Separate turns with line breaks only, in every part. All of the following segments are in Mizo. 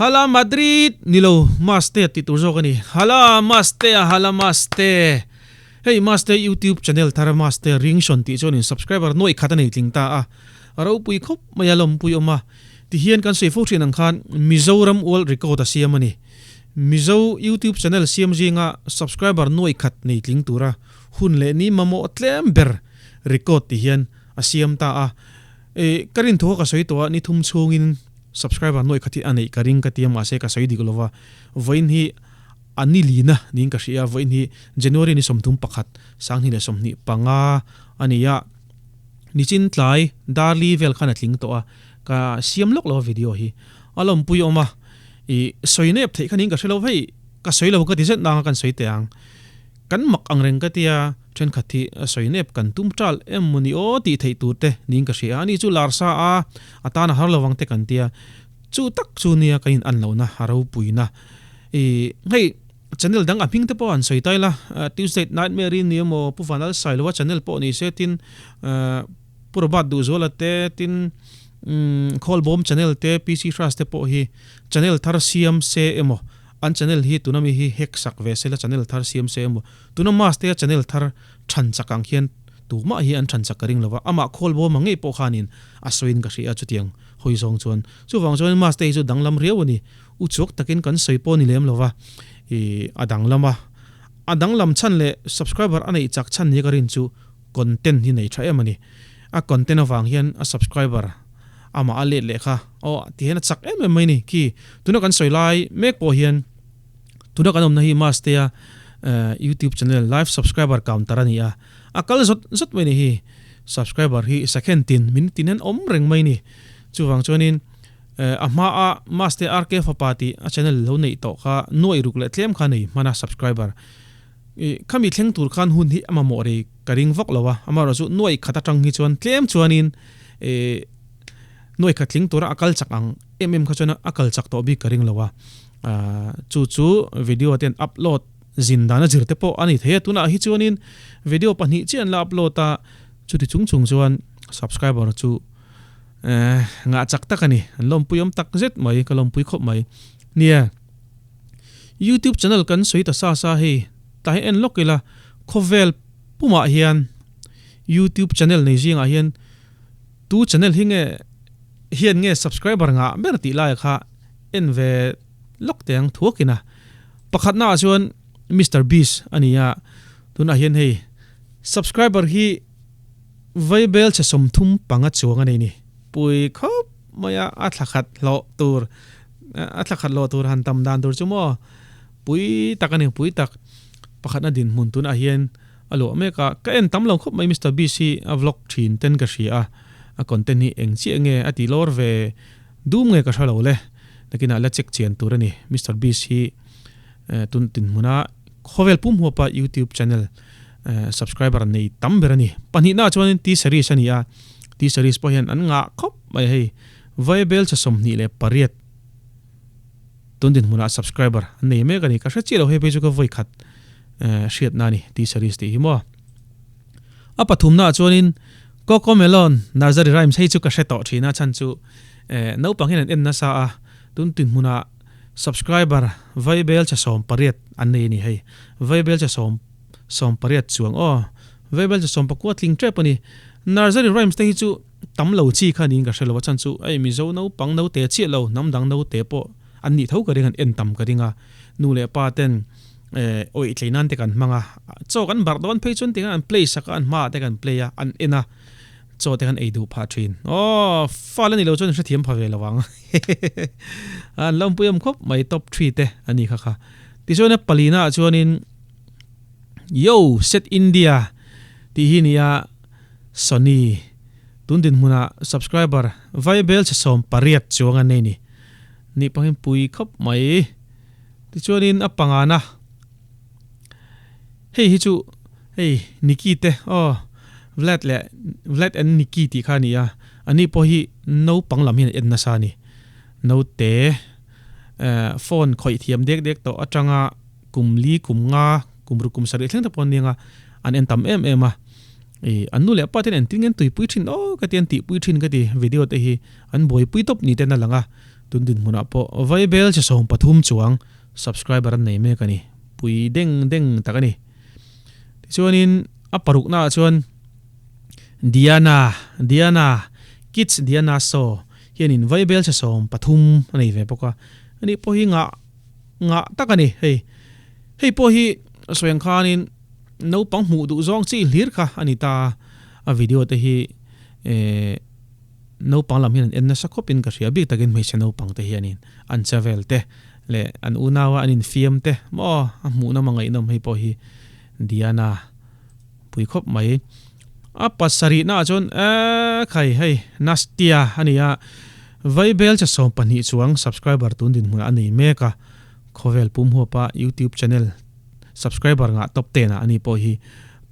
Hala Madrid nilo Maste tih tur zawk a ni. Hala Maste a hala Maste. Hei Maste YouTube channel thar Maste Ringshon tih chuanin subscriber nuaih khat a nei tling ta a. A ropui khawp mai a lawmpui awm a. Tihian kan sawi fo thin ang khan Mizoram World Record a siam a ni. Mizo YouTube channel siam zinga subscriber nuaih khat nei tling tura hun leh ni mamawh tlem ber record tihian a siam ta a. E, ka rin thu kha ka sawi tawh a, ni thum chhungin subscriber nuaih khat hi a neih ka ring ka ti a, mahse ka sawi dik lo va, vawiin hi a ni lina niin ka hria a, vawiin hi January ni 31, 2025 a ni a, nichin tlai darli vel khan a tling tawh a, ka siam lawk lo a video hi, a lawmpui awm a, i sawi nep theih kha niin ka hre lo, hei ka sawi lo ka ti zet nanga kan sawi teh ang. Kan mak ang reng ka tia, thenkhat hi a sawi nep kan tum tal em maw ni aw tih theih tur te niin ka hria a, ani chu lar sa a, a tan a har lo ang te kan tia, chu tak chu nia ka in an lohna a ropuina. I hei channel dang a hming te pawh an sawi tai la, Tuesday Nightmare i ni emaw Pu Vanlal Sailoa channel pawh ni se tin Pu Robert Duhzuala te tin Khawlbawm channel te PC Hras te pawh hi channel thar siam se emaw An channel hi tuna mi hi hack sak ve sela channel thar siam se emaw tuna mass te a channel thar than chak ang hian tumah hi an than chak ka ring lova amah khawl bawm ang ngei pawh khanin a sawiin ka hria a chutiang hawi zawng chuan chuvang chuan mass te hi chu danglam riau a ni u chuak takin kan sawi pawh ni lem lova ih a danglam a a danglam chhan leh subscriber a neih chak chhan ni ka rin chu content hi nei tha em a ni a content avang hian a subscriber amah a let leh kha aw ti hian a chak em em mai ni khi tuna kan sawi lai mek pawh hian tuna kan awmna hi Mastea youtube channel live subscriber counter a ni a a kal zawt zawt mai ni hi subscriber hi second tin minute tin hian awm reng mai ni chuvang chuanin a hma a Mastea RK fapa tih a channel lo neih tawh kha nuaih ruk leh tlem kha nei hman a subscriber I khami thleng tur khan hun hi a mamawh rei ka ring vak lo a, amaherawhchu nuaih khat atang hi chuan tlem chuanin ih nuaih khat tling tura a kal chak ang em em kha chuan a kal chak tawh bik ka ring lo a, chu chu video te an upload zin dan a zir te pawh a ni thei a, tunah hi chuanin video pahnih chiah an la upload a, chuti chung chung chuan subscriber chu ngah chak tak a ni, an lawmpui awm tak zet mai, ka lawmpui khawp mai. Nia. Youtube channel kan sawi ta sa sa hei tah hi en lawk ila khawvel pumah hian youtube channel nei zingah hian tu channel hi nge hian nge subscriber ngah ber tih laia kha en ve lawk teh ang thuakin a pakhatna ah chuan Mister Beast a ni a tunah hian hei subscriber hi vaibel chhe 35 chuang a nei ni pui khawp mai a a thla khat hlawh tur A thla khat loh tur han tam dan tur chu maw pui tak a ni, pui tak pakhatna dinhmun tunah hian a luah mek a, ka en tam lo khawp mai Mister Beast hi a vlog thin ten ka hria a, a content hi eng chiah nge a ti lawr ve dum nge ka hre lo le, nakinah la check chian tur a ni Mister Beast hi tun dinhmuna khawvel pum huapa YouTube channel subscriber nei tam ber a ni. Pahnihnaah chuanin T-series a ni a, T-series pawh hian an ngah khawp mai hei. Vaibel cha 28 tun dinhmunah subscriber an nei mek a ni. Ka hre chiah lo hei phei chu ka vawi khat hriatna a ni T-series tih hi maw. A pathumnaah chuanin Cocomelon Nursery Rhymes hei chu ka hre tawh thin a chhan chu naupang hian an en nasa a, tun dinhmunah subscriber Vaibel cha 18 an nei a ni hei. Vaibel cha sawm 18 chuang aw Vaibel cha 19 tling tep a ni. Nursery Rhymes te hi chu Tam lo chi kha niin ka hre lo a chan chu ei Mizo naupang naute chiah lo hnam dang naute pawh an nih tho ka ring an en tam ka ring a nu leh pa ten eh awih tlei nan te kan hmang a chaw kan barh dawn phei chuan tikhan an play sak a an hmaah te kan play a an en a chaw te khan ei duh phah thin aw fal a ni lo chuan hrethiam pha ve lo ang hehehe an lawmpui awm khawp mai top three te a ni kha kha tichuan a palina ah chuanin Yo Set India tih hi nia. Sony, tun dinhmunah subscriber vaibel chhe 18 chuang an nei ni. Nih pangin pui khawp mai. Tichuanin a pangana hei hi chu hei Nikki te aw Vlad leh Vlad and Nikki tih kha a ni a, ani pawh hi naupang lam hian a en nasa a ni. Naute phone khawih thiam dek dek tawh atanga kum li kum nga kum ruk kum sarih thleng te pawh an nia an en tam em em a. Ih an nu leh pa ten engtin nge an tuipui thin aw ka ti an tihpui thin ka ti video te hi an buaipui tawp ni ten a lang a. Tun dinhmunah pawh Vaibel che 13 chuang subscriber an nei mek a ni. Pui deng deng tak a ni. Tichuanin a paruknaah chuan Diana, Diana, Kids Diana Show hianin Vaibel che 13 a nei ve bawk a. Ani pawh hi ngah ngah tak a ni hei. Hei pawh hi sawi ang khanin naupang hmuh duh zawng chi hlir kha a ni ta a. A video te hi eh. Naupang lam hian an en nasa khawpin ka hria, bik takin hmeichhe naupang te hianin an che vel te leh an unaua an infiam te maw a hmuhnawm a ngaihnawm hei pawh hi Diana pui khawp mai. A pasarihna ah chuan eee khai hei Nastia a ni a, Vaibel che 12 chuang subscriber tun dinhmunah a nei mek a, khawvel pum huapa YouTube channel Subscriber ngah top ten ah ani pawh hi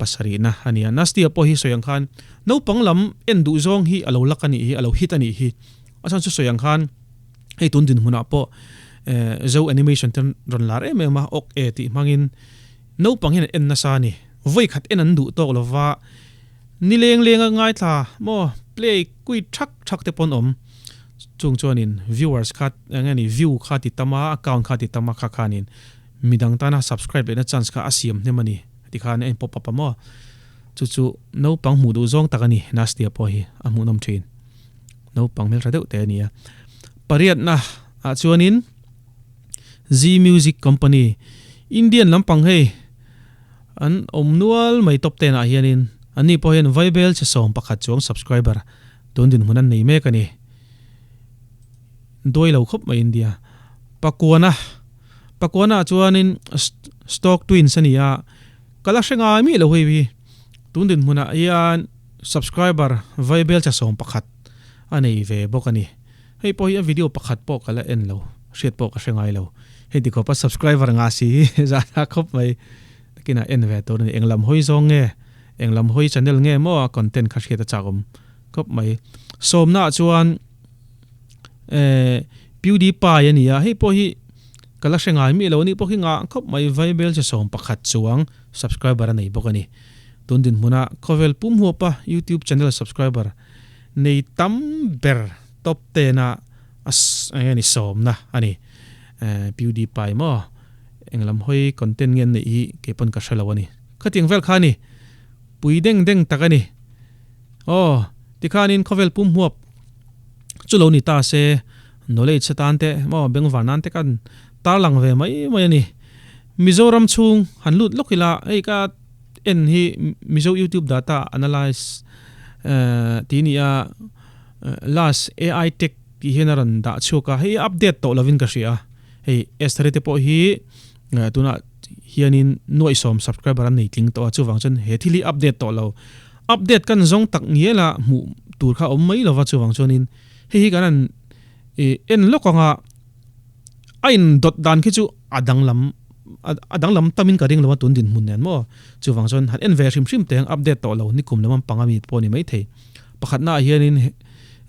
pasarihna a ni a. Nastia pawh hi sawi ang khan naupang lam en duh zawng hi a lo lak a nih hi, a lo hit a nih hi. A chhan chu sawi ang khan hei tun dinhmunah pawh Zo animation te rawn lar em em a, ok e tih hmangin naupang hian an en nasa a ni. Vawi khat en an duh tawk lova ni leng leng a ngaithla maw play kui thak thak te pawn awm. Chung chuanin viewers kha eng nge ni view kha ti tam a, account kha ti tam a kha khanin Midang tana subscribe lehna chance kha a siam hnem a ni ti khan a in pop up a maw? Chu chu naupang hmuh duh zawng tak a ni, Nastia pawh hi a hmuhnawm thin. Naupang hmeltha deuh te a ni a. Pariatna ah chuanin Zee Music Company, Indian lampang hei an awm nual mai top ten ah hianin anni pawh hian Vaibel che 11 chuang subscriber tun dinhmun an nei mek a ni. Duai lo khawp mai India. Pakuana Pakuana chuanin Stock Twins a ni a, ka la hre ngai miah lo hei hi. Tun dinhmunah hian subscriber Vaibel cha 11 a nei ve bawk a ni. Hei pawh hi a video pakhat pawh ka la en lo, hriat pawh ka hre ngai lo. Hei tikhawpa subscriber ngah si hi zahna khawp mai. Takinah en ve tur a ni. Englam hawi zawng nge, englam hawi channel nge maw a content kha hriat a chakawm khawp mai. Sawmnaah chuan. Eh, PewDiePie a ni a, hei pawh hi ka la hre ngai miah lo a nih pawh khi ngah khawp mai, Vaibel che 11 chuang subscriber a nei bawk a ni. Tun dinhmuna khawvel pum huapa YouTube channel subscriber nei tam ber top 10 a eng nge ni sawmna a ni. Eh, PewDiePie maw englam hawi content nge an neih hi kei pawn ka hre lo a ni. Khatiang vel kha a ni, pui deng deng tak a ni. Aw, tikhanin khawvel pum huap chu lo ni ta se, knowledge atan te maw bengvar nan te kan tarlang ve mai mai a ni. Mizoram chhung han lut lawk ila, hei ka en hi Mizo YouTube data analyze tih a ni a, last AI tech tih hian a rawn dah chhuak a, hei update tawh lovin ka hria a, hei Esther-i te pawh hi tunah hianin nuaih sawm subscriber an nei tling tawh a, chuvang chuan he thil hi update tawh lo. Update kan zawng tak ngial a hmuh tur kha awm mai lova chuvang chuanin hei hi kan han en lawk anga a in dawt dan khi chu a danglam a danglam tamin ka ring lo a tun dinhmun nen maw chuvang chuan han en ve hrim hrim teh ang update tawh lo nikum lam an panga mi pawh a ni maithei pakhatna ah hianin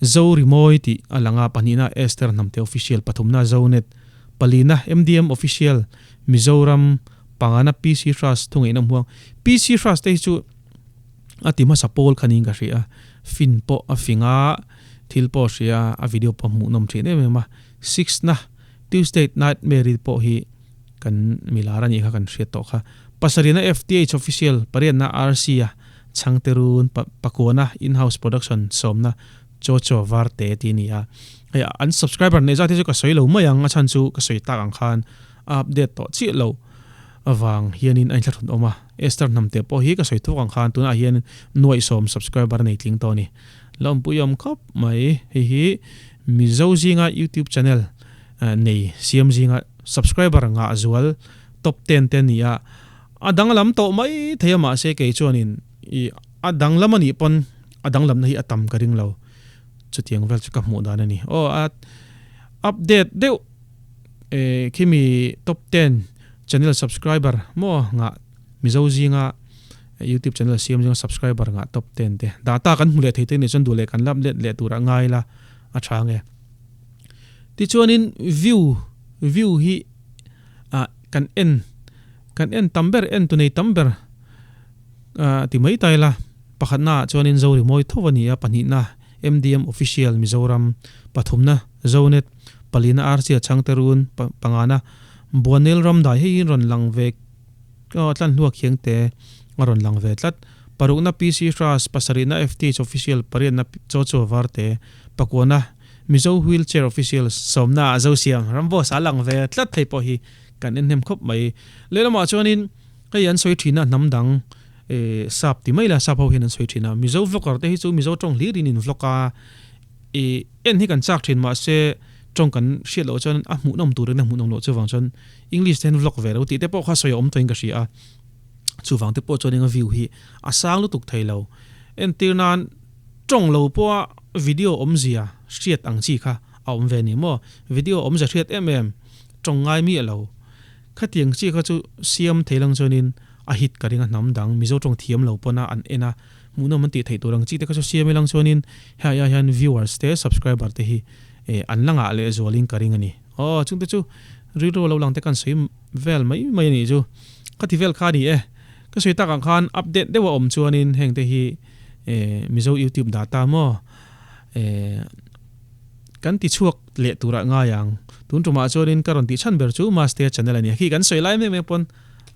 Zo Rimawi tih a lang a pahnihna Esther Hnamte Official pathumna Zonet palina MDM Official Mizoram pangana PC Hras thungeihna hmuang PC Hras te hi chu A ti hmasa pawl kha niin ka hria a, fin pawh a fing a, thil pawh a hria a, a video pawh a hmuhnawm thin em em a. Sixth na Tuesday Nightmare-i pawh hi kan milar a nih kha kan hriat tawh kha. Pasarihna FTH Official, pariatna RC-a Chhangte Run, pakuana In-house Production sawmna Chocho Varte tih a ni a. Hei an subscriber neih zat hi chu ka sawi lo mai ang, a chhan chu ka sawi tak ang khan a update tawh chiah lo avang hianin a inthlahrun awm a. Esther Hnamte pawh hi ka sawi thuk ang khan tunah hian nuaih sawm subscriber a nei tling tawh a ni. La awmpui awm khawp mai. Hei hi Mizo zinga YouTube channel nei siam zinga subscriber ngah zual top ten te a ni a. A danglam tawh mai thei a mahse kei chuanin i a danglam a nih pawn a danglamna hi a tam ka ring lo. Chutiang vel chu ka hmuh dan a ni. Aw a update deuh khimi top ten channel subscriber maw ngah Mizo zinga YouTube channel siam zinga subscriber ngah top ten te data kan hmu leh thei te nih chuan duh leh kan lap let leh turah ngai la a tha nge. Tichuanin view view hi ah kan en kan en tam ber en tu nei tam ber ah ti mai ta ila pakhatna ah chuanin Zorimawi tho a ni a pahnihna MDM Official Mizoram pathumna Zonet. Palina Arsia Chhangte Run, pangana Buanel Ramdai hei hi rawn lang ve tlan hluak hiang te a rawn lang ve tlat. Parukna PC Hras, pasarihna FTH Official, pariatna Chaw Chaw Varte, pakuana Mizo Wheel Chair Official, sawmna Zosiam Ramboss a lang ve tlat thei pawh hi kan en hnem khawp mai. Lehlamah chuanin hei an sawi thin a hnam dang sap ti mai la sap ho hian an sawi thin a, Mizo vlogger te hi chu Mizo tawng hlirin in vlog a, I en hi kan chak thin mahse tawng kan hriat loh chuan a hmuhnawm tur in a hmuhnawm loh chuvang chuan English te hian vlog ve lo tih te pawh kha sawi a awm tawhin ka hria a, chuvang te pawh chuan eng a view hi a sang lutuk thei lo. Entir nan tawng lo pawha video awmzia hriat ang chi kha a awm ve ni maw? Video awmzia hriat em em tawng ngai miah lo. Khatiang chi kha chu siam thei lang chuanin a hit ka ring a hnam dang Mizo tawng thiam lo pawn a an en a Hmuhnawm an tih theih tur ang chi te kha chu siam ilang chuanin hei aiah hian viewers te subscriber te hi eh an la ngah leh zualin ka ring a ni. Aw chungte chu rilru lo lang te kan sawi vel mai mai a nih chu. Ka ti vel kha a ni e. Ka sawi tak ang khan update deuh a awm chuanin heng te hi eh Mizo YouTube data maw eh kan ti chhuak leh turah ngai ang. Tun tumah chuanin ka rawn tih chhan ber chu Mastea channel a ni a. Khi kan sawi lai mek mek pawn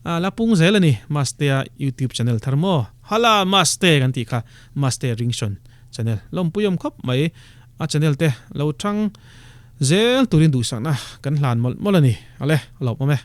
A la pung zel a ni, Mastea YouTube channel thar maw? Hala Maste kan tih kha, Maste Ringshon channel lawmpui awm khawp mai. A channel te lo thang zel turin duhsakna kan hlan mawlh mawlh a ni. Ale, a lawmawm e.